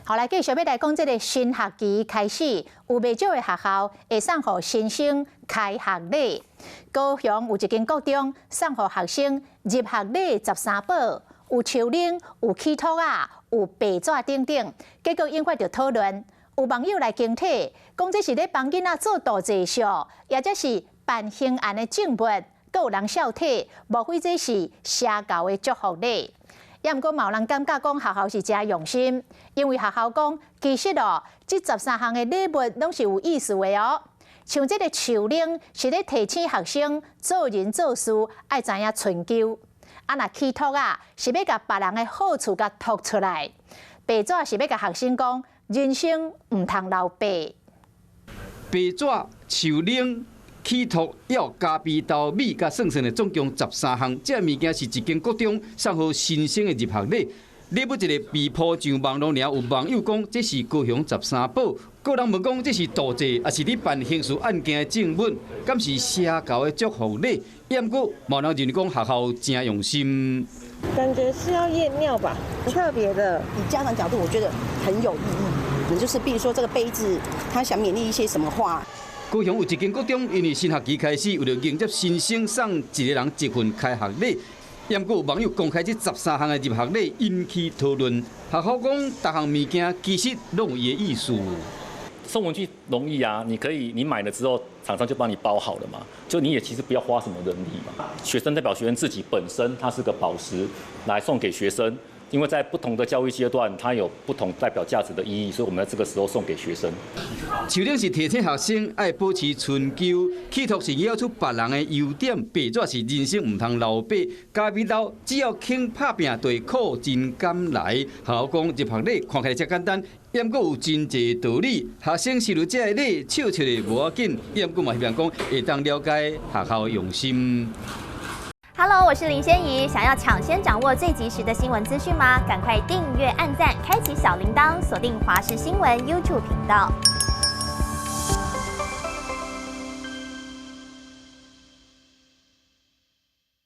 好來，繼續欲來講這个新學期開始，有袂少的學校會送予新生開學禮。高雄有一間國中送予學生入學禮十三寶，有樹奶、有齒托仔、有白紙等等，結果引發著討論。有網友來更帖，講這是咧幫囡仔做道濟數，抑者是辦刑案的證物，閣有人笑帖，莫非這是邪教的祝福禮？也毋過嘛有人感覺講學校是誠用心，因為學校講其實哦，這十三項的禮物攏是有意思的哦。像這个樹奶是咧提醒學生做人做事愛知影春秋，啊若齒托仔是欲共別人的好處共托出來，白紙是欲共學生講人生毋通留白。白紙、樹奶、齒托、藥、咖啡豆、米佮算算的，總共十三項。這个物件是一間國中送予新生的入學禮。禮物一个被鋪上網路爾，有網友講這是高雄十三寶，閣有人問講這是盜賊，抑是咧辦刑事案件的證物，敢是邪教的祝福禮？也毋過，嘛有人認為講學校誠用心。感覺是要驗尿吧？特別的，以家長角度，我覺得很有意義。就是，比如說這個杯子，他想勉勵一些什麼話？高雄有一間國中，因為新學期開始，為了迎接新生，送一个人一份開學禮。毋過有網友公開這十三項的入學禮，引起討論。學校講，逐項物件其實攏有伊的意思。送文具容易啊，你可以你買了之後，廠商就幫你包好了嘛，就你也其實不要花什麼人力嘛。學生代表學生自己本身，它是個寶石，來送給學生。因為在不同的教育階段，它有不同代表價值的意義，所以我們在這個時候送給學生。樹奶是提醒學生愛保持春秋，齒托是拿出別人的優點，白紙是人生毋通留白。咖啡豆只要肯拍拚，就會苦盡甘來。學校講入學禮看起來遮簡單，毋過有真濟道理。學生收著這个禮，笑笑的無要緊，毋過嘛希望講會當了解學校的用心。 Hello，我是林仙怡。想要搶先掌握最及時的新聞資訊嗎？趕快訂閱、按讚、開啟小鈴鐺，鎖定華視新聞 YouTube 頻道。